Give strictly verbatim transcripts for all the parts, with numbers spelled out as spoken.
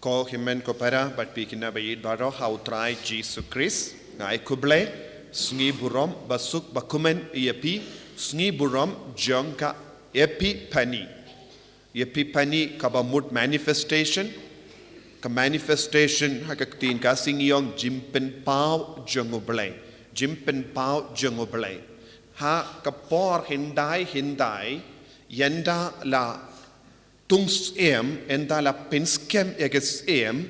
Ko hynmen ko para bad phi kine ba ïeit baroh ha u Trai Jisu Khrist, nga ai khublei, sngi burom ba suk ba kmen ïa phi, sngi burom jong ka Epiphany. Epiphany kaba mut manifestation, ka manifestation ha ka ktien Khasi ngi ong jingpynpaw jong U Blei, jingpynpaw jong U Blei. Ha ka por hyndai hyndai, ynda la tung syiem, ynda la pynskhem ïa ka syiem,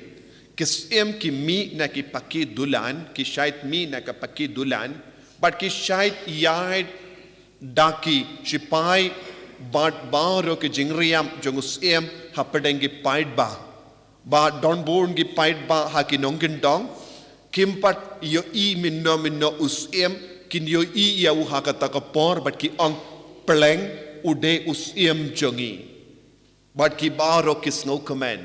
ki syiem ki mih na ki paki dulan, ki shait mih na ka paki dulan, bad ki shait ïaid da ki shipai bad baroh ki jingriam jong u syiem hapdeng ki paidbah. Ba don bun ki paidbah ha ki nongkyndong kim pat ïohi mynno mynno u syiem, kin ïohi ïa u ha kata ka por bad ki ong, pleng, u dei u syiem jong ngi. Bad ki baroh ki sngewkmen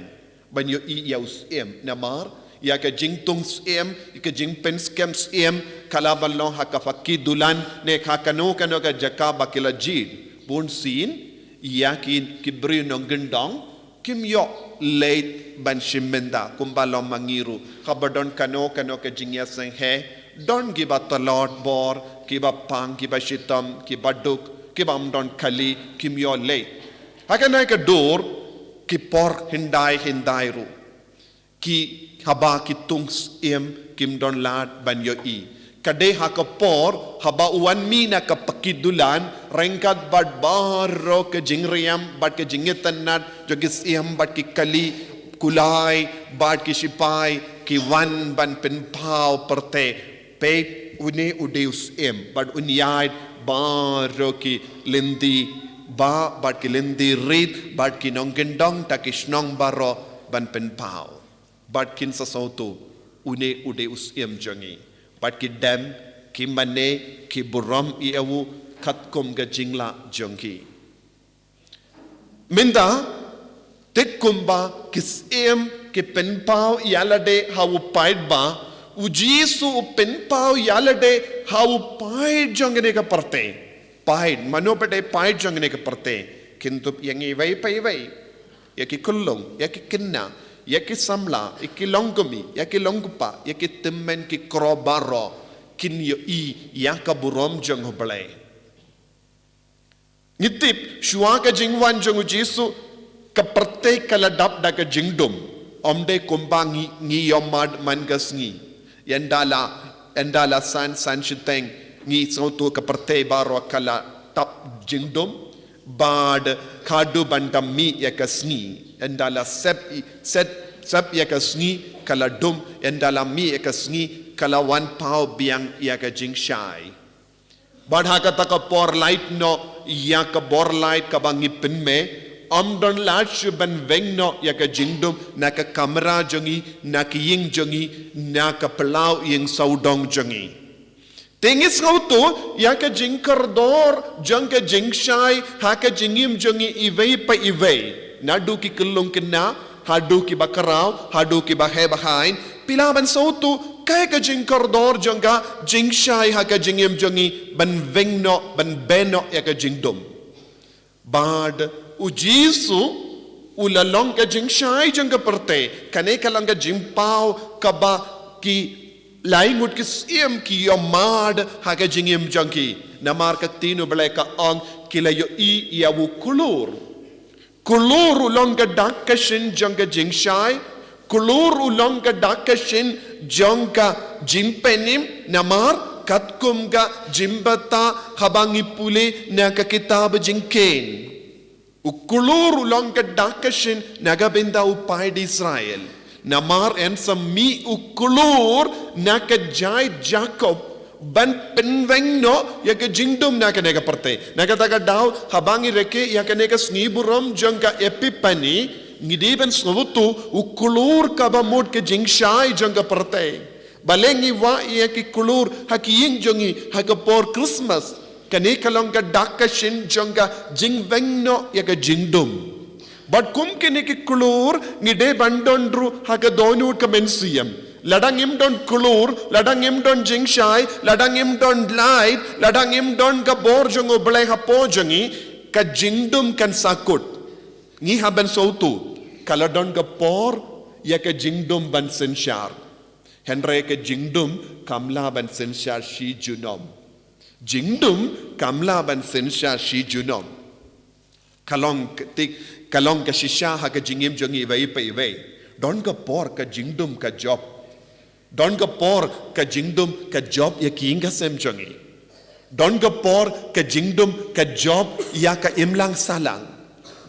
ban ïohi ïa u syiem, namar ïa ka jingtung syiem, ïa ka jingpynskhem syiem ka la ban long ha ka paki dulan ne ha kano kano ka jaka ba ki la jied. Bunsien ïa ki, ki briew nongkyndong kim ïoh leit ban shim bynta kumba long ma ngi ruh. Haba don kano kano ka jingïaseng heh, don kiba tlot bor, kiba pang, kiba shitom, kiba duk, kiba ym don kali, kim ïoh leit. Ha kane ka dur, ki por hyndai hyndai ruh, ki, haba ki tung syiem kim don lad ban ïohi. Ka dei ha ka por haba u wan mih na ka paki dulan ryngkat bad baroh ka jingriam bad ka jingitynnad jong ki syiem bad ki kali kulai bad ki shipai, ki wan ban pynpaw pyrthei, peit, une u dei u syiem, bad un ïaid baroh ki lynti bah bad ki lynti rit bad ki nongkyndong da ki shnong baroh ban pynpaw. Bad kin sa sngewthuh, une u dei u syiem jong ngi. Bad ki dem, ki mane, ki burom ïa u katkum ka jinglah jong ki. Mynta, te kumba ki syiem ki pynpaw ïa lade ha u paidbah, u Jisu u pynpaw ïa lade ha u paid jong kane ka pyrthei. Paid, mano pat dei paid jong kane ka pyrthei? Kin tup ïa ngi iwei pa iwei. Ïa ki khyllung, ïa ki khynnah, ïa ki samla, ïa ki longkmie, ïa ki longkpa, ïa ki tymmen ki kro baroh, kin ïohi ïa ka burom jong U Blei. Ngi tip, shuwa ka jingwan jong u Jisu, ka pyrthei ka la dap da ka jingdum. Ym dei kumba ngi, ngi ïohmad man ka sngi. Ynda la, ynda la san, san shiteng, ngi sngewthuh ka pyrthei baroh ka la tap jingdum. Bad khadduh ban da mih ïa ka sngi. Ynda la sep, i- set, sep ïa ka sngi, ka la dum. Ynda la mih ïa ka sngi, ka la wan paw biang ïa ka jingshai. Bad ha kata ka por lait noh, ïa ka bor lait kaba ngi pynmih, ym don lad shuh ban weng noh ïa ka jingdum na ka kamra jong ngi, na ka ïing jong ngi, na ka phyllaw ïing sawdong jong ngi. Te ngi sngewthuh ïa ka jingkordor jong ka jingshai ha ka jingim jong ngi iwei pa iwei, naduh ki khyllung khynnah, haduh kiba khraw, haduh kiba heh ba haiñ, phi lah ban sngewthuh kaei ka jingkordor jong ka jingshai ha ka jingim jong ngi ban weng noh, ban beh noh ïa ka jingdum. Bad u Jisu u la long ka jingshai jong ka pyrthei, kane ka long ka jingpaw kaba ki lai ngut ki syiem ki ïohmad ha ka jingim jong ki. Namar ka ktien U Blei ka ong ki la ïohi ïa u klur. Klur u long ka dak ka shin jong ka jingshai, klur u long ka dak ka shin jong ka jingpynim, namar katkum ka jingbthah haba ngi pule na ka kitab Jingkheiñ. U klur u long ka dak ka shin na ka bynta u paid Israel. Namar yn sa mih u klur na ka jaid Jakob ban pynweng noh ïa ka jingdum na kane ka pyrthei. Na kata ka daw, haba ngi rakhe ïa kane ka sngi burom jong ka Epiphany, ngi dei ban sngewthuh u klur kaba mut ka jingshai jong ka pyrthei. Balei ngi wah ïa ki klur ha ki ïing jong ngi ha ka por Christmas? Kane ka long ka dak ka shin jong ka jingweng noh ïa ka jingdum. Bad kum kine ki klur ngi dei ban don ruh ha ka dohnud ka mynsiem. Lada ngim don klur, lada ngim don jingshai, lada ngim don lait, lada ngim don ka bor jong U Blei hapoh jong ngi, ka jingdum kan sa kut. Ngi hap ban sngewthuh, ka la don ka por ïa ka jingdum ban synshar. Hynrei ka jingdum kam lah ban synshar shi junom. Jingdum kam lah ban synshar shi junom. Ka long ka tik, ka long ka shisha ha ka jingim jong iwei pa iwei. Don ka por ka jingdum ka jop. Don ka por ka jingdum ka jop ïa ki ïing ka sem jong i. Don ka por ka jingdum ka jop ïa ka imlang sahlang.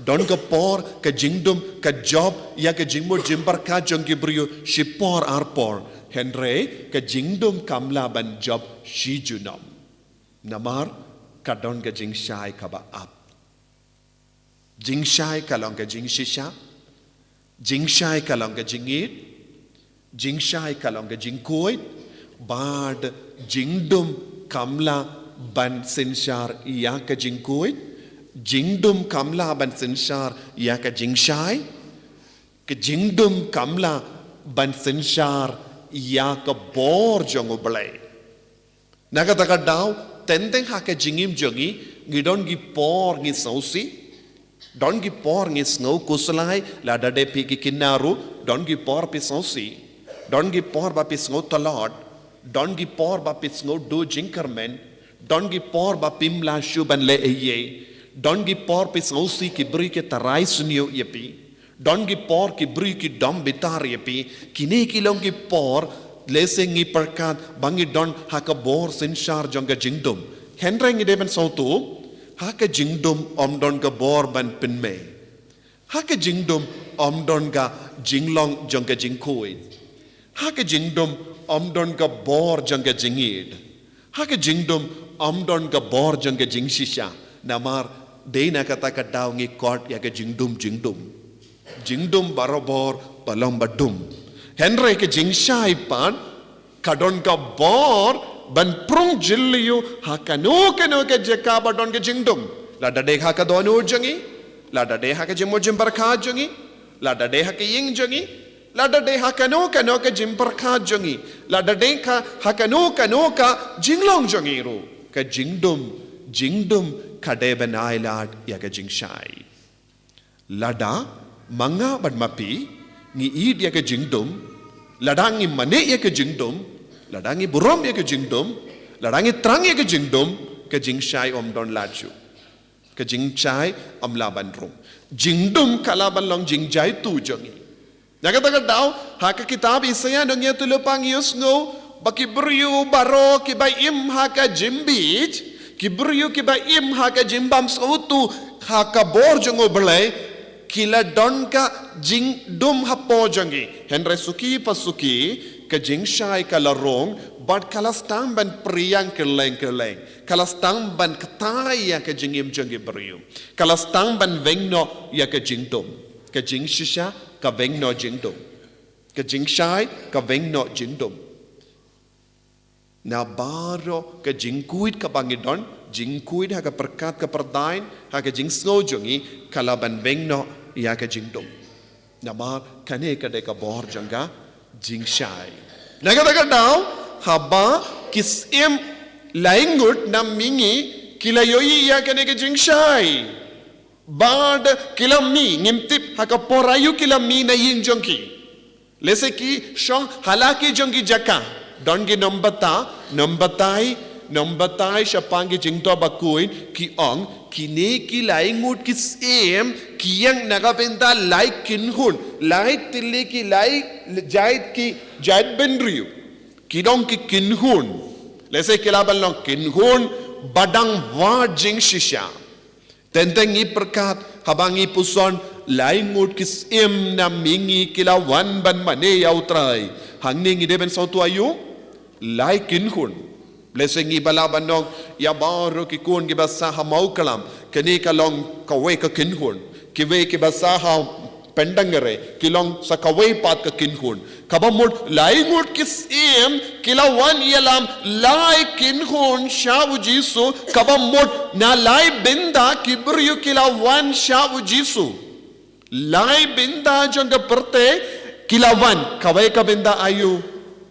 Don ka por ka jingdum ka jop ïa ka jingmut jingpyrkhat jong ki briew shi por ar por. Hynrei ka jingdum kam lah ban jop shi junom. Namar ka don ka jingshai kaba ap. Jingshai ka long ka jingshisha. Jingshai ka long ka jingïeit. Jingshai ka long ka jingkhuid. Bad jingdum kam lah ban synshar ïa ka jingkhuid. Jingdum kam lah ban synshar ïa ka jingshai. Ka jingdum kam lah ban synshar ïa ka bor jong U Blei. Na kata ka daw, teng teng ha ka jingim jong ngi, ngi don ki por ngi sngewsih, don ki por ngi sngew khuslai, lada dei phi ki kynja ruh, don ki por phi sngewsih, don ki por ba phi sngew tlot, don ki por ba phi sngew duh jingkyrmen, don ki por ba phim lah shuh ban leh ei ei, don ki por phi sngewsih ki briew ki tharai sniew ïa phi. Don ki por ki briew ki dom bitar ïa phi, kine ki long ki por, lehse ngi pyrkhat ba ngi don ha ka bor synshar jong ka jingdum. Hynrei ngi dei ban sngewthuh, ha ka jingdum ym don ka bor ban pynmih. Ha ka jingdum ym don ka jinglong jong ka jingkhuid. Ha ka jingdum ym don ka bor jong ka jingïeit. Ha ka jingdum ym don ka bor jong ka jingshisha. Namar dei na kata ka daw ngi khot ïa ka jingdum jingdum. Jingdum barabor ba long ba dum. Hynrei ka jingshai pat ka don ka bor ban prung jylliew ha kano kano ka jaka ba don ka jingdum. Lada dei ha ka dohnud jong ngi, lada dei ha ka jingmut jingpyrkhat jong ngi, lada dei ha ka ïing jong ngi, lada dei ha kano kano ka jingpyrkhat jong ngi, lada dei ka ha kano kano ka jinglong jong ngi ruh. Ka jingdum, jingdum ka dei ban ailad ïa ka jingshai. Lada ma nga bad ma phi ngi ïeit ïa ka jingdum, lada ngi mane ïa ka jingdum, lada ngi burom ïa ka jingdum, lada ngi thrang ïa ka jingdum, ka jingshai ym don lad shuh. Ka jingshai ym lah ban rung. Jingdum ka lah ban long jingjaitu jong ngi. Na kata ka daw, ha ka kitab Isaïah nongïathuhlypa ngi ïohsngew ba ki briew baroh kiba im ha ka jingbieit, ki briew kiba im ha ka jingbymsngewthuh ha ka bor jong U Blei, ki la don ka jingdum hapoh jong ngi. Hynrei suki pa suki, ka jingshai ka la rung, bad ka la sdang ban pyrïang kylleng kylleng. Ka la sdang ban kthai ïa ka jingim jong ki briew. Ka la sdang ban weng noh ïa ka jingdum. Ka jingshisha ka weng noh jingdum. Ka jingshai ka weng noh jingdum. Na baroh ka jingkhuid kaba ngi don, jingkhuid ha ka pyrkhat ka pyrthei, ha ka jingsngew jong ngi, ka lah ban weng noh ïa ka jingdum. Namar kane ka dei ka bor jong ka jingshai. Na kata ka daw, haba ki syiem laingut na mihngi ki la ïohi ïa kane ka jingshai. Bad ki la mih, ngim tip ha ka por aïu ki la mih na ïing jong ki. Lehse ki shong ha la ki jong ki jaka. Don ki nongbata, nongbatai, nongbatai shaphang ki jingthoh bakhuid, ki ong, kine ki laingut ki syiem, ki ïeng na ka bynta lai kynhun, lai tylli ki lai jait ki jait bynriew. Ki long ki kynhun. Lehse ki lah ban long kynhun ba dang wad jingshisha. Teng teng ngi pyrkhat, haba ngi puson, laingut ki syiem na mihngi ki la wan ban mane ïa U Trai. Hangne ngi dei ban sngewthuh aïu? Lai kynhun. Lehse ngi ba lah ban ong, ïa baroh ki khun kiba sah ha Mawklam, kane ka long kawei ka kynhun. Kiwei kiba sah ha Pendangare, ki long sa kawei pat ka kynhun. Kaba mut laingut ki syiem ki la wan ïalam lai kynhun sha U Jisu, kaba mut na lai bynta ki briew ki la wan sha U Jisu. Lai bynta jong ka pyrthei ki la wan, kawei ka bynta aïu?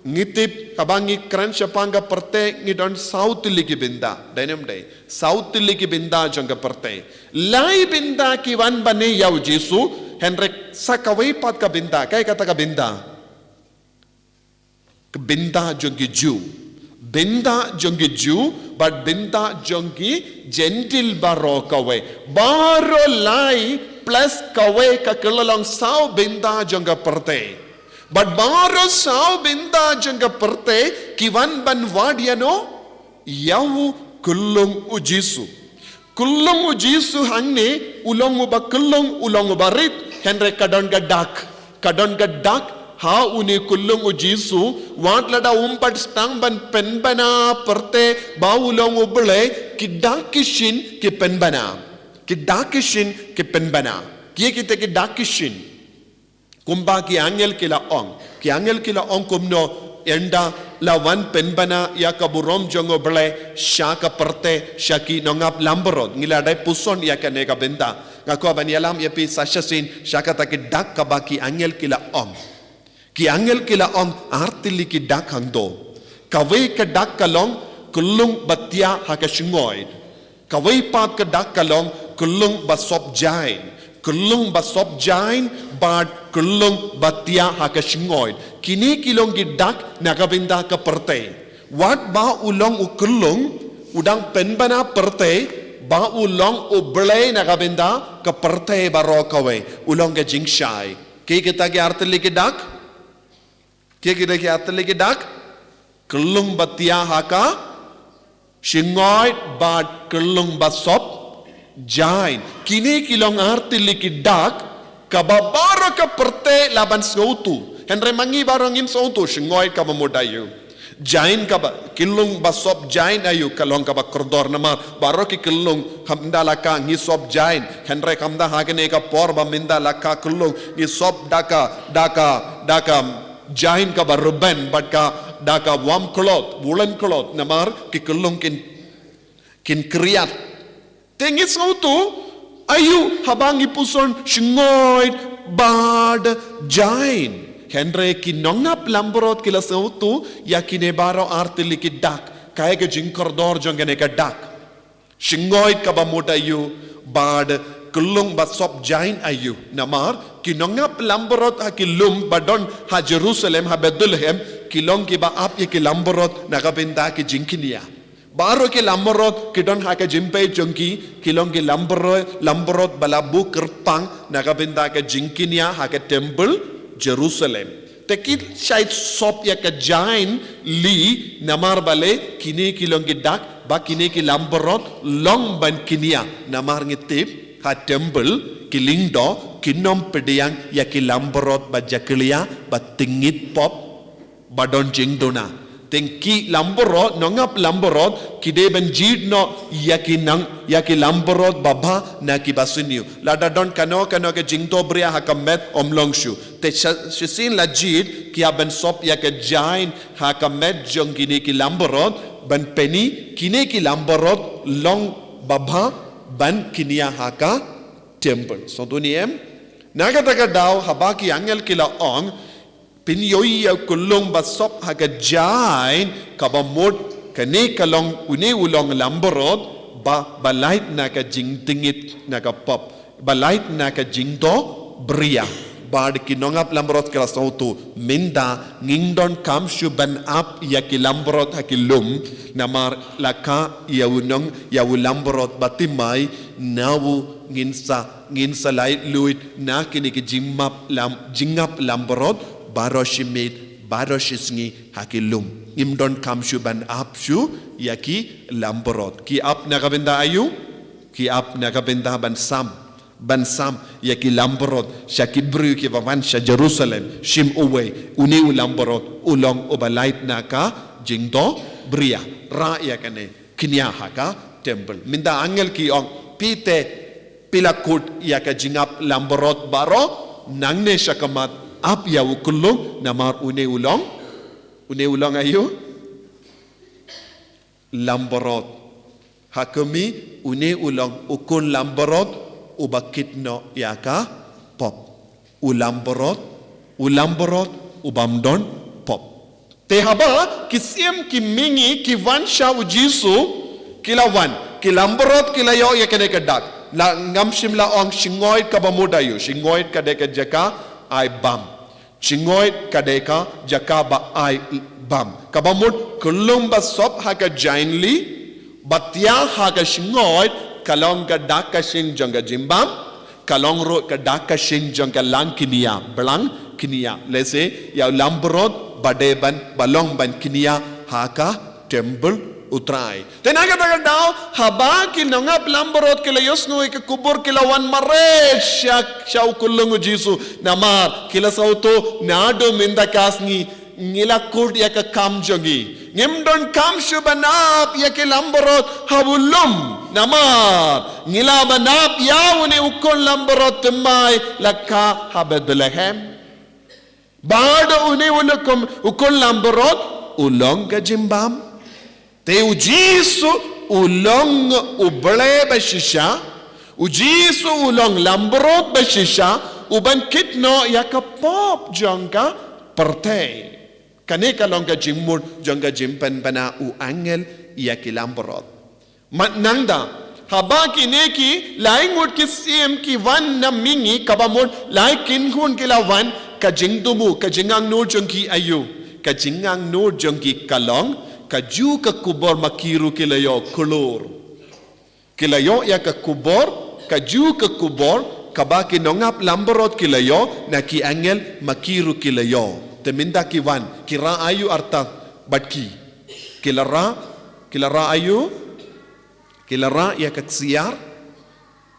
Ngi tip, haba ngi kren shaphang ka pyrthei ngi don saw tylli ki bynta. Dei ne ym dei? Saw tylli ki bynta jong ka pyrthei. Lai bynta ki wan ban ïa U Jisu, Hynrei sa kawei pat ka bynta, kaei kata ka bynta? Ka bynta jong ki Jiw. Bynta jong ki Jiw, bad bynta jong ki Jentil baroh kawei. Baroh lai plus kawei ka kylla long saw bynta jong ka pyrthei. Bad baroh saw bynta jong ka pyrthei, ki wan ban wad ïano? Ïa u kyllung u Jisu. Kyllung u Jisu hangne, u long uba kyllung, u long uba rit, hynrei ka don ka dak. Ka don ka dak, ha une kyllung u Jisu, wat lada um pat sdang ban pynbna pyrthei, ba u long u Blei, ki dak ki shin ki pynbna. Ki dak ki shin ki pynbna. Kiei kita ki dak ki shin? Kumba ki angel ki la ong. Ki angel ki la ong kumno, ynda la wan pynbna ïa ka burom jong u Blei sha ka pyrthei, sha ki nongap langbrot. Ngi la dep puson ïa kane ka bynta. Nga kwah ban ïalam ïa phi sa shisien sha kata ki dak kaba ki angel ki la ong. Ki angel ki la ong artylli ki dak hangto. Kawei ka dak ka long kyllung ba thiah ha ka shyngoid. Kawei pat ka dak ka long kyllung ba sop jaiñ. Kyllung ba sop jaiñ bad kyllung ba thiah ha ka shyngoid. Kine ki long ki dak na ka bynta ka pyrthei. Wat ba u long u kyllung, u dang pynbna pyrthei, ba u long u Blei na ka bynta ka pyrthei baroh kawei. U long ka jingshai. Kiei kita ki artylli ki dak? Kiei kita ki artylli ki dak? Kyllung ba thiah ha ka shyngoid bad kyllung ba sop jaiñ. Kine ki long artylli ki dak kaba baroh ka pyrthei la ban sngewthuh. Hynrei ma ngi baroh ngim sngewthuh shyngoid kaba mut aïu. Jaiñ kaba, kyllung ba sop jaiñ aïu, ka long kaba kordor namar baroh ki kyllung khamtam la ka ngi sop jaiñ. Hynrei khamtam ha kane ka por ba mynta la ka kyllung ngi sop da ka, da ka, da ka jaiñ kaba rben bad ka, da ka warm cloth, woolen cloth, namar ki kyllung kin, kin kriat. Te ngi sngewthuh aïu haba ngi puson shyngoid bad jaiñ? Hynrei ki nongap langbrot ki la sngewthuh ïa kine baroh artylli ki dak, kaei ka jingkordor jong kane ka dak. Shyngoid kaba mut aïu bad kyllung ba sop jaiñ aïu. Namar ki nongap langbrot ha ki lum ba don ha Jerusalem, ha Bethlehem, ki long kiba ap ïa ki langbrot na ka bynta ki jingkñia. Baroh ki langbrot ki don ha ka jingpeit jong ki, ki long ki langbrot, langbrot ba la buh kyrpang na ka bynta ka jingkñia ha ka temple Jerusalem. Te ki shait sop ïa ka jaiñ lei, namar balei? Kine ki long ki dak ba kine ki langbrot long ban kñia. Namar ngi tip ha temple ki lyngdoh kin ym pdiang ïa ki langbrot ba jakhlia, ba tyngit pop, ba don jingduna. Te ki langbrot, nongap langbrot ki dei ban jied noh ïa ki nang, ïa ki langbrot babha na ki basniew. Lada don kano kano ka jingdohbria ha ka met, ym long shuh. Te sha, shisien la jied ki hap ban sop ïa ka jaiñ ha ka met jong kine ki langbrot, ban pyni kine ki langbrot long babha ban kñia ha ka temple. Sngewthuh ne em? Na kata ka daw haba ki angel ki la ong, phin ïohi ïa u kyllung ba sop ha ka jaiñ, kaba mut kane ka long, une u long langbrot ba, ba lait na ka jingtyngit na ka pop, ba lait na ka jingdohbria. Bad ki nongap langbrot ki la sngewthuh, mynta ngim donkam shuh ban ap ïa ki langbrot ha ki lum, namar la kha ïa u nong, ïa u langbrot ba thymmai, na u ngin sa, ngin sa laitluid na kine ki jingmap lang, jingap langbrot baroh shi miet, baroh shi sngi ha ki lum. Ngim donkam shuh ban ap shuh ïa ki langbrot. Ki ap na ka bynta aïu? Ki ap na ka bynta ban sam, ban sam ïa ki langbrot sha ki briew kiba wan sha Jerusalem. Shim uwei, une u langbrot u long uba lait na ka jingdohbria. Rah ïa kane, kñia ha ka temple. Mynta angel ki ong, phi te phi la kut ïa ka jingap langbrot baroh, nangne shakhmat ap ïa u kyllung, namar une u long, une u long aïu? Langbrot. Ha khmih, une u long u khun langbrot uba kit noh ïa ka pop. U langbrot, u langbrot u bym don pop. Te haba ki syiem ki mihngi ki wan sha u Jisu, ki la wan, ki langbrot ki la ïoh ïa kane ka dak. La ngam shym la ong shngoid kaba mut aïu, shngoid ka dei ka jaka ai bam. Shngoid ka dei ka jaka ba ai bam. Kaba mut kyllum ba sop ha ka jaiñli, ba thiah ha ka shngoid, ka long ka dak ka shing jong ka jingbam, ka long ruh ka dak ka shing jong ka lang kñia, blang kñia. Lehse ïa u langbrot ba dei ban, ba long ban kñia ha ka temple U Trai. Te na kata ka daw, haba ki nongap langbrot ki la ïohsngew ïa ka khubor, ki la wan mareh sha, sha u kyllung u Jisu. Namar ki la sngewthuh, naduh mynta ka sngi ngi la kut ïa ka kam jong ngi. Ngim don kam shuh ban ap ïa ki langbrot ha u lum. Namar ngi la ban ap ïa une u khun langbrot thymmai la kha ha Bethlehem. Bad une u lum, u khun langbrot u long ka jingbam. Te u Jisu u long U Blei ba shisha, u Jisu u long langbrot ba shisha, u ban kit noh ïa ka pop jong ka pyrthei. Kane ka long ka jingmut jong ka jingpynbna u angel ïa ki langbrot. Mat nangta, haba kine ki lai ngut ki syiem ki wan na mihngi, kaba mut lai kynhun ki la wan, ka jingthmu, ka jingangnud jong ki aïu, ka jingangnud jong ki ka long, kajuh ka khubor ma ki ruh ki la ïoh klur. Ki la ïoh ïa ka khubor, kajuh ka khubor kaba ki nongap langbrot ki la ïoh na ki angel, ma ki ruh ki la ïoh. Te mynta ki wan, ki rah aïu artat bad ki? Ki la rah, ki la rah aïu? Ki la rah ïa ka ksiar,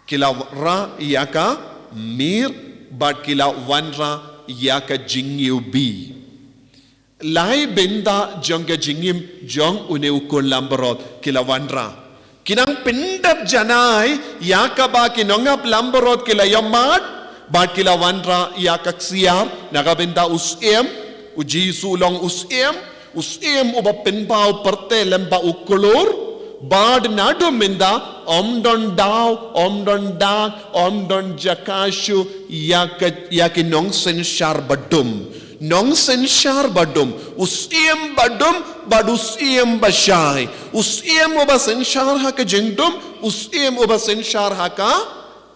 ki la rah ïa ka mir, bad ki la wanrah ïa ka jingïewbih. Lai bynta jong ka jingim jong une u khun langbrot ki la wanrah. Ki nang pyndep janai ïa kaba ki nongap langbrot ki la ïohmad, bad ki la wanrah ïa ka ksiar, na ka bynta u syiem, u Jisu u long u syiem, u syiem uba pynpaw pyrthei lem bad u klur, bad naduh mynta, ym don daw, ym don dak, ym don jaka shuh, ïa ka, ïa ki nongsynshar badum. Nongsynshar badum, u syiem badum, bad u syiem bashai. U syiem uba synshar ha ka jingdum, u syiem uba synshar ha ka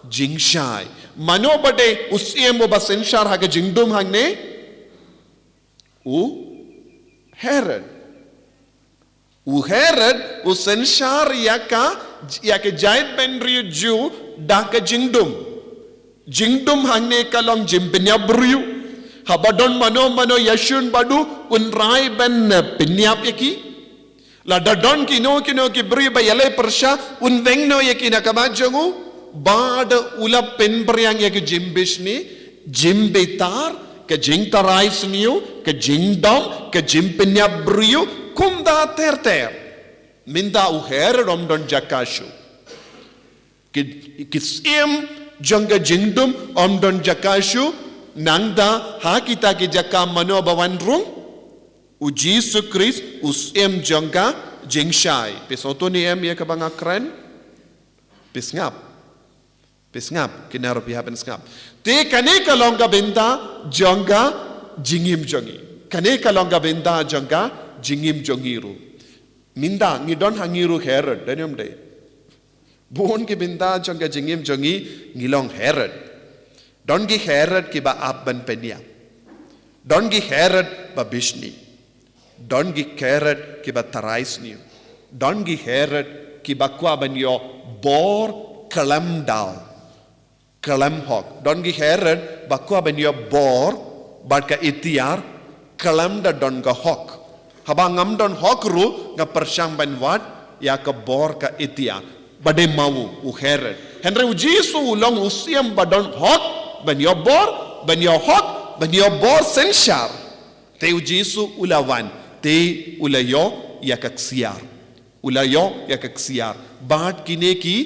jingshai. Mano ba dei u syiem uba synshar ha ka jingdum hangne? U Herod. U Herod, u synshar ïa ka, ïa ka jaitbynriew Jiw, da ka jingdum. Jingdum hangne ka long jingpynïap briew. Haba don mano mano ïashun bad u, un rai ban, eh, pynïap ïa ki. Lada don kino kino ki briew ba ïaleh pyrshah, un weng noh ïa ki na ka mat jong u. Bad u la pynphriang ïa ka jingbishni, jingbitar, ka jingtharai sniew, ka jingdom, ka jingpynïap briew, kumta ter ter. Mynta u Herod ym don jaka shuh. Ki, ki syiem jong ka jingdum ym don jaka shuh, nangta ha kita ki jaka mano ba wan rung? U Jisu Khrist, u syiem jong ka jingshai. Phi sngewthuh ne em ïa kaba nga kren? Phi sngap. Phi sngap, kine ruh phi hap ban sngap. Te kane ka long ka bynta jong ka jingim jong ngi. Kane ka long ka bynta jong ka jingim jong ngi ruh. Mynta ngi don ha ngi ruh Herod, dei ne ym dei? Bun ki bynta jong ka jingim jong ngi, ngi long Herod. Don ki Herod kiba ap ban pynïap. Don ki Herod ba bishni. Don ki Herod kiba tharai sniew. Don ki Herod kiba kwah ban ïoh bor khlem daw, khlem hok. Don ki Herod ba kwah ban ïoh bor bad ka iktiar khlem da don ka hok. Haba ngam don hok ruh nga pyrshang ban wad ïa ka bor ka iktiar. Ba dei ma u, u Herod. Hynrei u Jisu u long u syiem ba don hok ban ïoh bor, ban ïoh hok, ban ïoh bor synshar. Te u Jisu u la wan, te u la ïoh ïa ka ksiar. U la ïoh ïa ka ksiar. Bad kine ki,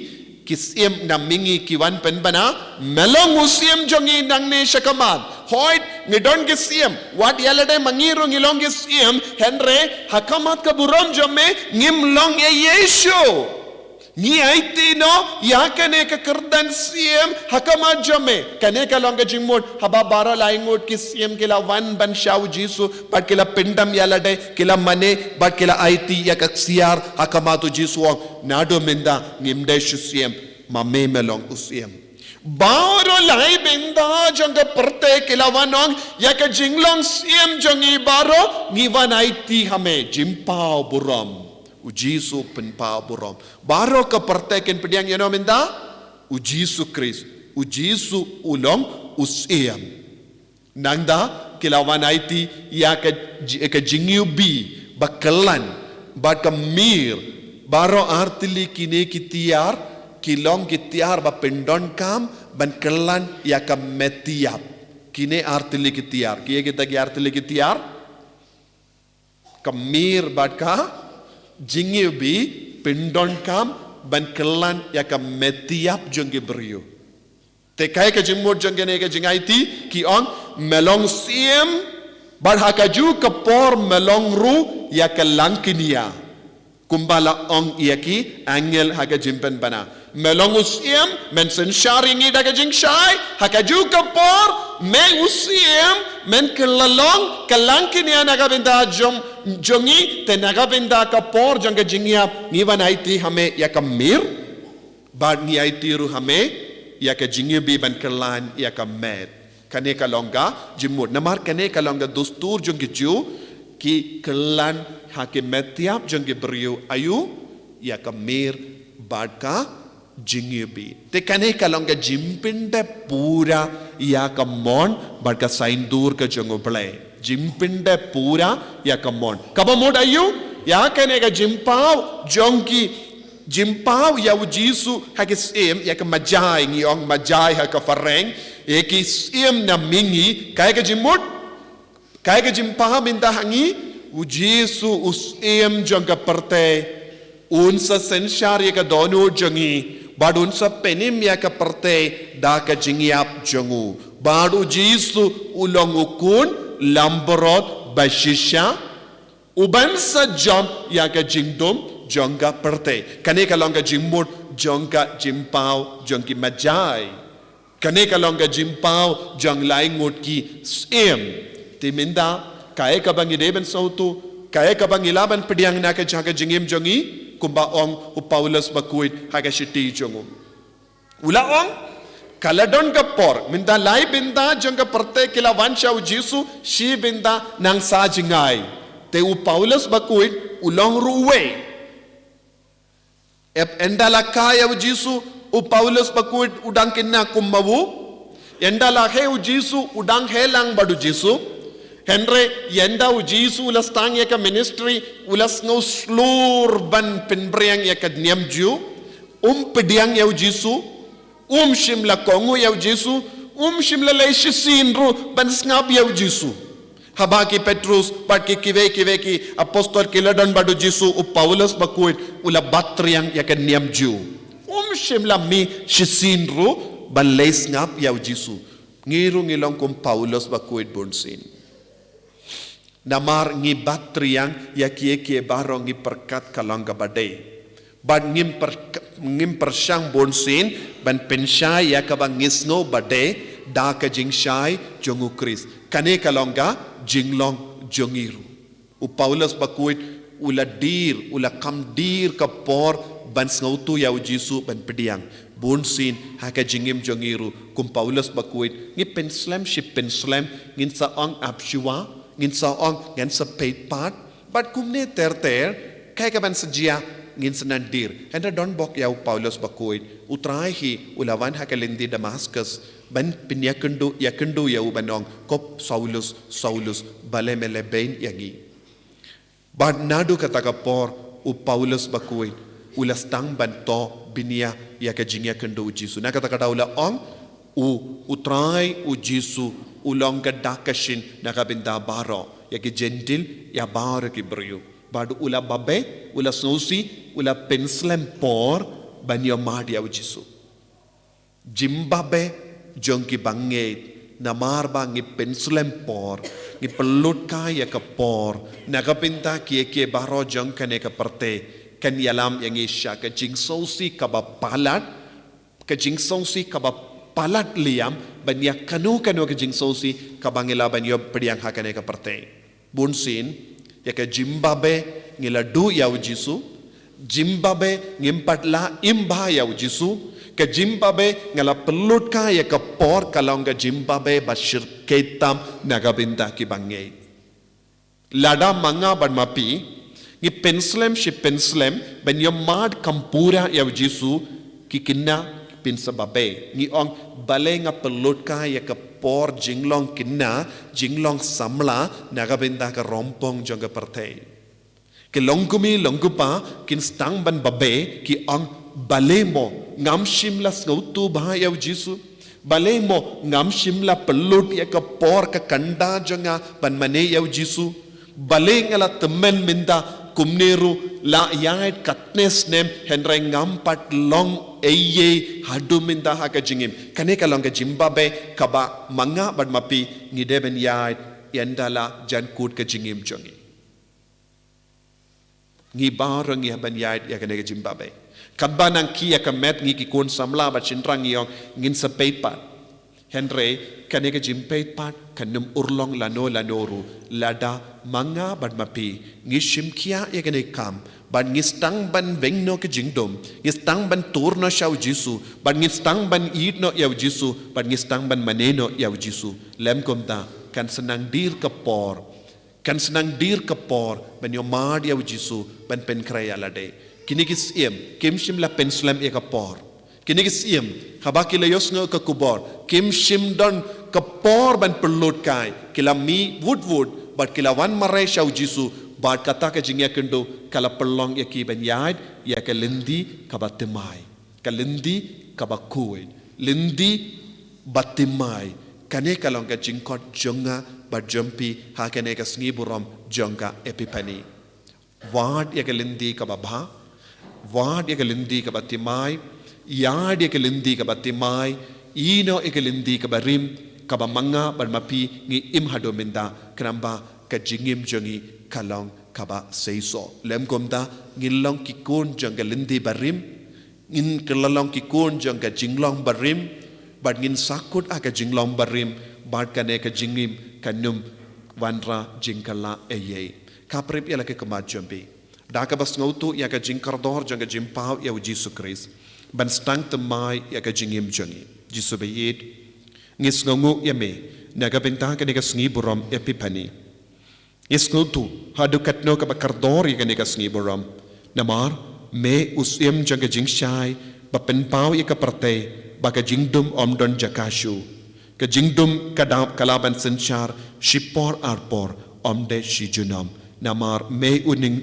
ki syiem na mihngi ki wan pynbna, me long u syiem jong ngi nangne sha khmat. Hooid, ngi don ki syiem, wat ïa lade ma ngi ruh ngi long ki syiem, hynrei ha khmat ka burom jong me, ngim long ïa Jisu. Ngi aiti noh ïa kane ka kyrdan syiem ha khmat jong me. Kane ka long ka jingmut, haba baroh lai ngut ki syiem ki la wan ban sha u Jisu, bad ki la pyndem ïa lade, ki la mane, bad ki la aiti ïa ka ksiar ha khmat u Jisu, ong, naduh mynta ngim dei shuh syiem. Ma me me long u Syiem. Baroh lai bynta jong ka pyrthei ki la wan ong, ïa ka jinglong Syiem jong ngi baroh, ngi wan aiti ha me, jingpaw burom. U Jisu pynpaw burom. Baroh ka pyrthei kin pdiang ïano mynta? U Jisu Khrist. U Jisu u long u Syiem. Nangta ki la wan aiti ïa ka ji-, ka jingiwbih ba kyllon, bad ka mir, baroh artylli kine ki tiar, ki long ki tiar ba pyndonkam, ban kyllon ïa ka met ïap. Kine artylli ki tiar, kiei kita ki artylli ki tiar? Ka mir bad ka jingiwbih pyndonkam ban kyllon ïa ka met ïap jong ki briew. Te kaei ka jingmut jong kane ka jingaiti, ki ong, me long Syiem, bad ha kajuh ka por me long ruh ïa ka langkynia. Kumba la ong ïa ki angel ha ka jingpynbna. Me long u Syiem, men synshar ïa ngi da ka jingshai, ha kajuh ka por, me u Syiem, men kylla long ka langkynia na ka bynta jong, jong ngi, te na ka bynta ka por jong ka jingïap, ngi wan aiti ha me ïa ka mir, bad ngi aiti ruh ha me ïa ka jingiwbih ban kyllon ïa ka met. Kane ka long ka jingmut. Namar kane ka long ka dustur jong ki Jiw, ki kyllon ha ki met ïap jong ki briew, aïu, ïa ka mir bad ka jingiwbih. Te kane ka long ka jingpyndep pura ïa ka mon bad ka saiñdur ka jong U Blei. Jingpyndep pura ïa ka mon. Kaba mut aïu, ïa kane ka jingpaw jong ki, jingpaw ïa u Jisu ha ki syiem, ïa ka Magi, ngi ong Magi ha ka phareng, ïa ki syiem na mihngi, kaei ka jingmut, kaei ka jingpaw mynta ha ngi, u Jisu u Syiem jong ka pyrthei, un sa synshar ïa ka dohnud jong ngi, bad un sa pynim ïa ka pyrthei da ka jingïap jong u. Bad u Jisu u long u Khun langbrot bashisha, uban sa jop ïa ka jingdum jong ka pyrthei. Kane ka long ka jingmut jong ka jingpaw jong ki Magi. Kane ka long ka jingpaw jong lai ngut ki syiem. Te mynta, kaei kaba ngi dei ban sngewthuh, kaei kaba ngi lah ban pdiang na ka jaka jingim jong ngi, kumba ong u Paulus bakhuid ha ka shithi jong u. U la ong, ka la don ka por, mynta lai bynta jong ka pyrthei ki la wan sha u Jisu, shi bynta nang sa jngai. Te u Paulus bakhuid, u long ruh uwei. Ep ynda la kha ïa u Jisu, u Paulus bakhuid u dang kynna kum ma u. Ynda la heh u Jisu, u dang heh lang bad u Jisu. Hynrei, ynda u Jisu u la sdang ïa ka ministry, u la sngew shlur ban pynphriang ïa ka niam Jiw. Um pdiang ïa u Jisu, um shym la kohnguh ïa u Jisu, um shym la leit shisien ruh ban sngap ïa u Jisu. Haba ki Petrus, bad ki kiwei kiwei ki apostol ki la don bad u Jisu, u Paulus bakhuid, u la bat triang ïa ka niam Jiw. Um shym la mih shisien ruh ban leit sngap ïa u Jisu. Ngi ruh ngi long kum Paulus bakhuid bunsien. Namar ngi bat triang ïa kiei kiei baroh ngi pyrkhat ka long kaba dei. Bad ngim per-, ngim pyrshang bunsien, ban pynshai ïa kaba ngi sngew ba dei, da ka jingshai jong u Khrist. Kane ka long ka jinglong jong ngi ruh. U Paulus bakhuid, u la dier, u la kham dier ka por, ban sngewthuh ïa u Jisu ban pdiang. Bunsien, ha ka jingim jong ngi ruh, kum Paulus bakhuid, ngi pynslem shi pynslem, ngin sa ong ap shuwa, ngin sa ong, ngan sa peit pat, bad kumne ter ter, kaei kaban sa jia, ngin sa nang dier. Hynrei don bok ïa u Paulus bakhuid, u Trai hi, u la wan ha ka lynti Damaskus, ban pynïakynduh, ïakynduh ïa u ban ong, ko Saulus, Saulus, balei me lebein ïa ngi. Bad naduh kata ka por, u Paulus bakhuid, u la sdang ban thoh bniah ïa ka jingïakynduh u Jisu. Na kata ka daw u la ong, u, u Trai u Jisu, u long ka dak ka shin na ka bynta baroh, ïa ki Jentil, ïa baroh ki briew. Bad u la babe, u la sngewsih, u la pynslem por, ban ïohmad ïa u Jisu. Jingbabe jong ki bangeit, namar ba ngi pynslem por, ngi pynlut kai ïa ka por, na ka bynta kiei kiei baroh jong kane ka pyrthei, kan ïalam ïa ngi sha ka jingsngewsih kaba palat, ka jingsngewsih kaba palat liam, ban ïa kano kano ka jingsngewsih, kaba ngi lah ban ïoh pdiang ha kane ka pyrthei. Bunsien, ïa ka jingbabe ngi la duh ïa u Jisu, jingbabe ngim pat lah im bha ïa u Jisu, Ka jingbabe nga la pynlut ka ïa ka por ka long ka jingbabe ba shyrkhei tam na ka bynta ki bangeit. Lada ma nga bad ma phi ngi pynslem shi pynslem ban ïa mad kam pura ïa u Jisu, ki kynna pynsababe. Ngi ong balei nga pynlut ka ïa ka por jinglong kynna, jinglong samla na ka bynta ka rompong jong ka pyrthei. Ki longkmie longkpa kin sdang ban babe, ki ong balei mo ngam shym la sngewthuh bha ïa u Jisu. Balei mo ngam shym la pynlut ïa ka por ka kynda jong nga ban mane ïa u Jisu. Balei nga la tymmen mynta kumne ruh la ïaid katne snem hynrei ngam pat long ei ei haduh mynta ha ka jingim. Kane ka long ka jingbabe kaba ma nga bad ma phi ngi dei ban ïaid ynda la jan kut ka jingim jong ngi. Ngi baroh ngi hap ban ïaid ïa kane ka jingbabe. Katba nang khie ïa ka met ngi ki khun samla bad shynrang ngi ong ngin sa peit pat. Hynrei kane ka jingpeit pat kan ym urlong lano lano ruh lada ma nga bad ma phi ngi shim khia ïa kane ka kam bad ngi sdang ban weng noh ka jingdum, ngi sdang ban tur noh sha u Jisu, bad ngi sdang ban ïeit noh ïa u Jisu, bad ngi sdang ban mane noh ïa u Jisu. Lym kumta kan sa nang dier ka por, kan sa nang dier ka por ban ïa mad ïa u Jisu, ban pynkhreh ïa lade. Kine ki syiem kim shym la pynslem ïa ka por. Kine ki syiem haba ki la ïohsngew ka khubor kim shym don ka por ban pynlut kai, ki la mih wut wut bad ki la wan mareh sha u Jisu. Bad kata ka jingïakynduh ka la pynlong ïa ki ban ïaid ïa ka lynti kaba thymmai, ka lynti kaba khuid, lynti ba thymmai. Kane ka long ka jingkhot jong nga bad jong phi ha kane ka sngi burom jong ka Epiphany. Wad ïa ka lynti kaba bha, wad ïa ka lynti kaba thymmai, ïaid ïa ka lynti kaba thymmai, ïehnoh ïa ka lynti kaba rim, kaba ma nga bad ma phi ngi im haduh mynta, khnang ba ka jingim jong ngi ka long kaba seisoh. Lym kumta ngin long ki khun jong ka lynti barim, ngin kylla long ki khun jong ka jinglong barim, bad ngin sahkut ha ka jinglong barim, bad kane ka jingim kan ym wanrah jingkylla ei ei. Khaprip ïa la ka khmat jong phi da kaba sngewthuh ïa ka jingkordor jong ka jingpaw ïa u Jisu Khrist ban sdang thymmai ïa ka jingim jong ngi. Jisu baieit, ngi sngewnguh ïa me na ka bynta kane ka sngi burom Epiphany. Ngi sngewthuh haduh katno kaba kordor ïa kane ka sngi burom. Namar me u syiem jong ka jingshai ba pynpaw ïa ka pyrthei ba ka jingdum ym don jaka shuh. Ka jingdum ka dap ka la ban synshar shipor arpor, ym dei shi junom. Namar me u ning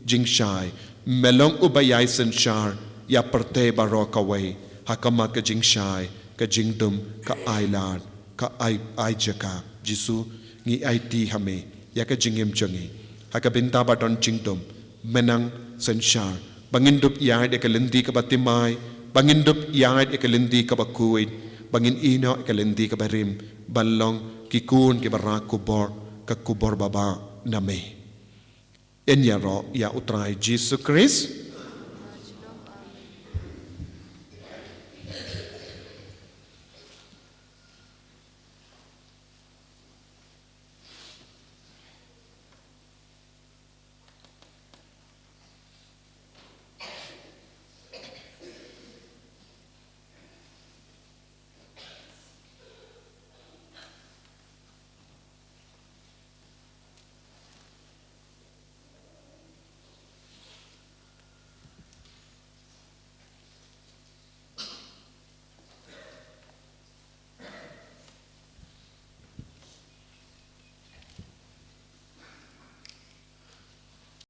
jingshai, me long uba ïai synshar ïa pyrthei baroh kawei. Ha khmat ka jingshai ka jingdum ka ailad, ka ai, ai jaka. Jisu, ngi aiti ha me ïa ka jingim jong ngi. Ha ka bynta ba don jingdum, me nang synshar ba ngin dup ïaid ïa ka lynti kaba thymmai, ba ngin dup ïaid ïa ka lynti kaba khuid, ba ngin ïehnoh ïa ka lynti kaba rim, ban long ki khun kiba rah khubor, ka khubor babha na me. Yn ïaroh ïa u Trai Jisu Khrist.